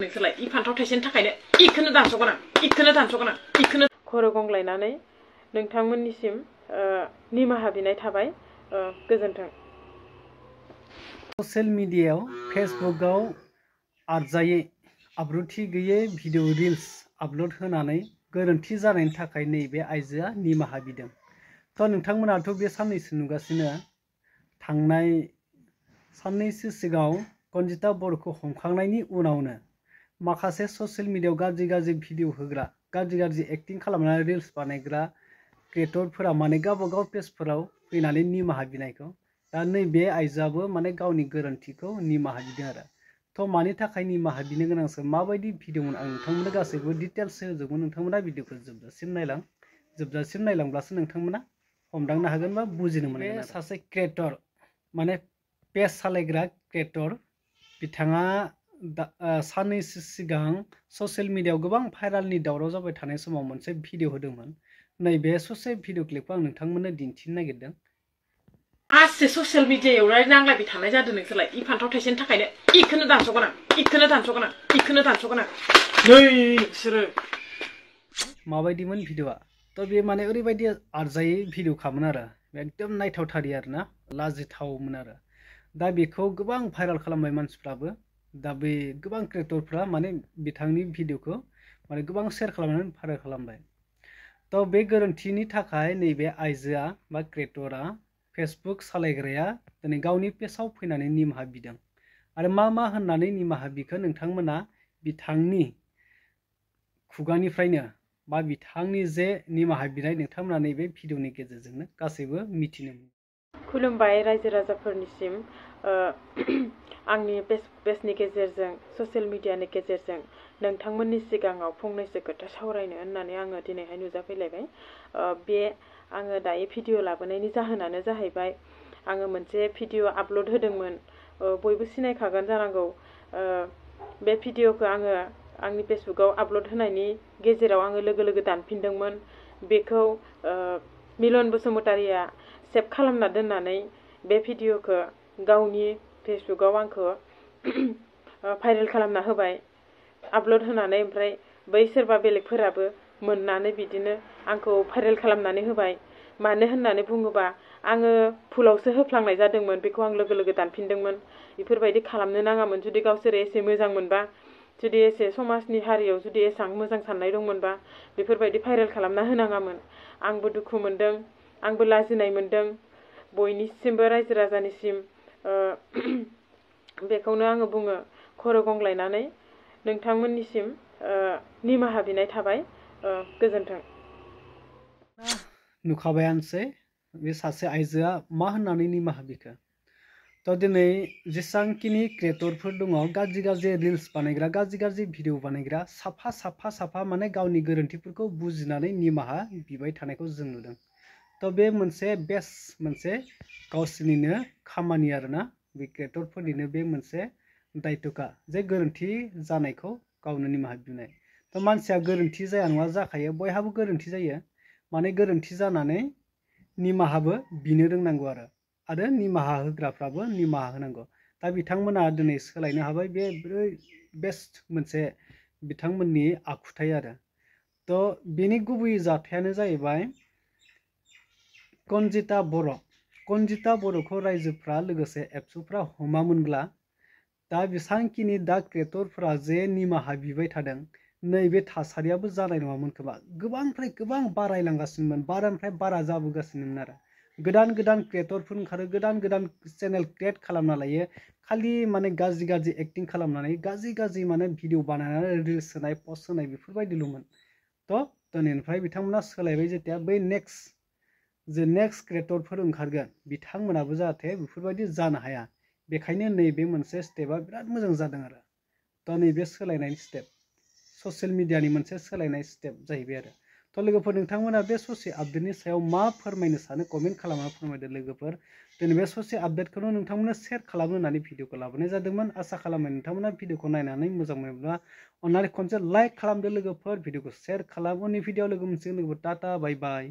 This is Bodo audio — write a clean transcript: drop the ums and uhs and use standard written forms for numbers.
नोंसोरलाय इ फान्थाव थाइसेनि थाखायनो इखौनो दानस'गोन आं खर' गंग्लायनानै नोंथांमोननिसिम निमाहा बिनाय थाबाय गोजोन्थों। ससियेल मीडियायाव फेसबुकआव आरजायै आब्रुथि गैयै भिडिअ रिल्स आपल'ड होनानै गोरोन्थि जानायनि थाखाय नैबे आइजोआ निमाहा बिदों। थ' नोंथांमोनाथ' बे साननैसो नुगासिनो थांनाय साननैसो सिगाङाव कनजिता बर'खौ हमखांनायनि उनावनो माखासे ससियेल मीडियायाव गाज्रि भिडिअ होग्रा गाज्रि एक्टिं खालामनानै रिल्स बानायग्रा क्रिएटरफोरा माने गावबागाव पेजफोराव फैनानै निमाहा बिनायखौ दा नैबे आइजोआबो माने गावनि गोरोन्थिखौ निमाहा बिदों आरो। थ' मानि थाखाय निमाहा बिनो गोनांसो माबायदि भिडिअमोन आं नोंथांमोननो गासैबो डिटेल्स होजोबगोन। नोंथांमोना भिडिअखौ जोबजासिम नायलांब्लासो नोंथांमोना हमदांनो हागोन बा बुजिनो मोनगोन। सासे क्रिएटर माने पेज सालायग्रा क्रिएटर बिथाङा साननैसो सिगां ससियेल मीडियायाव गोबां भाइरालनि दावराव जाबाय थानाय समाव मोनसे भिडिअ होदोंमोन। नैबे ससे भिडिअ क्लिपखौ आं नोंथांमोननो दिन्थिनो नागिरदों। आससे ससियेल मीडियायाव नांलायबाय थानाय जादों नोंसोरलाय इ फान्थाव थाइसेनि थाखायनो इखौनो दानस'गोन आं नै नोंसोरो माबायदिमोन भिडिअआ थ' बे माने ओरैबायदि आरजायै भिडिअखामोन आरो एकदम नायथावथारि आरोना लाजिथावमोन आरो। दा बेखौ गोबां भाइराल खालामबाय मानसिफ्राबो। दा बे गोबां क्रिएटरफ्रा माने बिथांनि भिडिअखौ माने गोबां शेयार खालामनानै भाइराल खालामबाय। थ' बे गोरोन्थिनि थाखाय नैबे आइजोआ बा क्रिएटरा फेसबुक सालायग्राया दिनै गावनि पेजाव फैनानै निमाहा बिदों। आरो मा होननानै निमाहा बिखो नोंथांमोना बिथांनि खुगानिफ्रायनो बा बिथांनि जे निमाहा बिनाय नोंथांमोना नैबे भिडिअनि गेजेरजोंनो गासैबो मिथिनो मोनो। खुलुमबाय रायजो राजाफोरनिसिम आंनि पेजनि गेजेरजों ससियेल मीडियानि गेजेरजों नोंथांमोननि सिगाङाव फंनैसो खोथा सावरायनो होननानै आङो दिनैहाय नुजाफैलायबाय। बे आङो दायो भिडिअ लाबोनायनि जाहोनानो जाहैबाय आङो मोनसे भिडिअ आपल'ड होदोंमोन। बयबो सिनायखागोन जानांगौ। बे भिडिअखौ आङो आंनि फेसबुकआव आपल'ड होनायनि गेजेराव आङो लोगो दानफिनदोंमोन। बेखौ मिलन बसुमतारिया सेभ खालामना दोननानै बे भिडिअखौ गावनि फेसबुकआव आंखौ भाइरेल खालामना होबाय आपल'ड होनानै। ओमफ्राय बै सोरबा बेलेगफोराबो मोननानै बिदिनो आंखौ भाइरेल खालामनानै होबाय। मानो होननानै बुङोबा आङो भुलावसो होफ्लांनाय जादोंमोन। बेखौ आं लोगो दानफिनदोंमोन। बेफोरबायदि खालामनो नाङामोन। जुदि गावसोर एसे मोजां मोनबा, जुदि एसे समाजनि हारियाव जुदि एसेबां मोजां साननाय दंमोनबा बेफोरबायदि भाइरेल खालामना होनाङामोन। आंबो दुखु मोनदों, आंबो लाजिनाय मोनदों। बयनिसिमबो रायजो राजानिसिम बेखौनो आङो बुङो, खर' गंग्लायनानै नोंथांमोननिसिम निमाहा बिनाय थाबाय गोजोन्थों। नुखाबायानोसै बे सासे आइजोआ मा होननानै निमाहा बिखो। थ' दिनै जेसेबांखिनि क्रिएटरफोर दङ गाज्रि रिल्स बानायग्रा गाज्रि भिडिअ बानायग्रा साफा माने गावनि गोरोन्थिफोरखौ बुजिनानै निमाहा बिबाय थानायखौ जों नुदों। थ' बे मोनसे बेस्ट मोनसे गावसोरनिनो खामानि आरोना, बे क्रिएटरफोरनिनो बे मोनसे दायथ'खा जे गोरोन्थि जानायखौ गावनो निमाहा बिनाय। थ' मानसिया गोरोन्थि जाया नङा जाखायो, बयहाबो गोरोन्थि जायो। माने गोरोन्थि जानानै निमाहाबो बिनो रोंनांगौ आरो निमाहा होग्राफ्राबो निमाहा होनांगौ। दा बिथांमोना दिनै सोलायनो हाबाय। बे बेस्ट मोनसे बिथांमोननि आखुथाय आरो। थ' बेनि गुबै जाथायानो जाहैबाय कनजिता बर'खौ रायजोफ्रा लोगोसे एबसुफ्रा हमामोनब्ला दा बेसांखिनि दा क्रिएटरफ्रा जे निमाहा बिबाय थादों नैबे थासारियाबो जानाय नङामोन खोमा। गोबांनिफ्राय गोबां बारायलांगासिनोमोन, बारानिफ्राय बारा जाबोगासिनोमोन आरो। गोदान क्रिएटरफोर ओंखारो, गोदान चेनेल क्रिएट खालामना लायो। खालि माने गाज्रि एक्टिं खालामनानै गाज्रि माने भिडिअ बानायनानै रिल्स होनाय, पस्ट होनाय बेफोरबायदिल'मोन। थ' दिनैनिफ्राय बिथांमोना सोलायबाय। जेथिया बै नेक्स्ट क्रिएटरफोर ओंखारगोन बिथांमोनाबो जाहाथे बेफोरबायदि जानो हाया, बेखायनो नैबे मोनसे स्टेपआ बिराद मोजां जादों आरो। थ' नैबे सोलायनायनि स्टेप ससियेल मिडियानि मोनसे सोलायनाय स्टेप जाहैबाय आरो। थ' लोगोफोर नोंथांमोना बे ससे आपडेटनि सायाव मा फोरमायनो सानो कमेन्ट खालामना फोरमायदो लोगोफोर। दिनै बे ससे आपडेटखौनो नोंथांमोना शेयार खालामनो होननानै भिडिअखौ लाबोनाय जादोंमोन। आसा खालामो नोंथांमोना भिडिअखौ नायनानै मोजां मोनोब्ला अननानै खनसे लाइक खालामदो लोगोफोर, भिडिअखौ शेयार खालाम। उननि भिडिअ लोगो मोनसिगोन लोगोफोर। टाटा बाय बाय।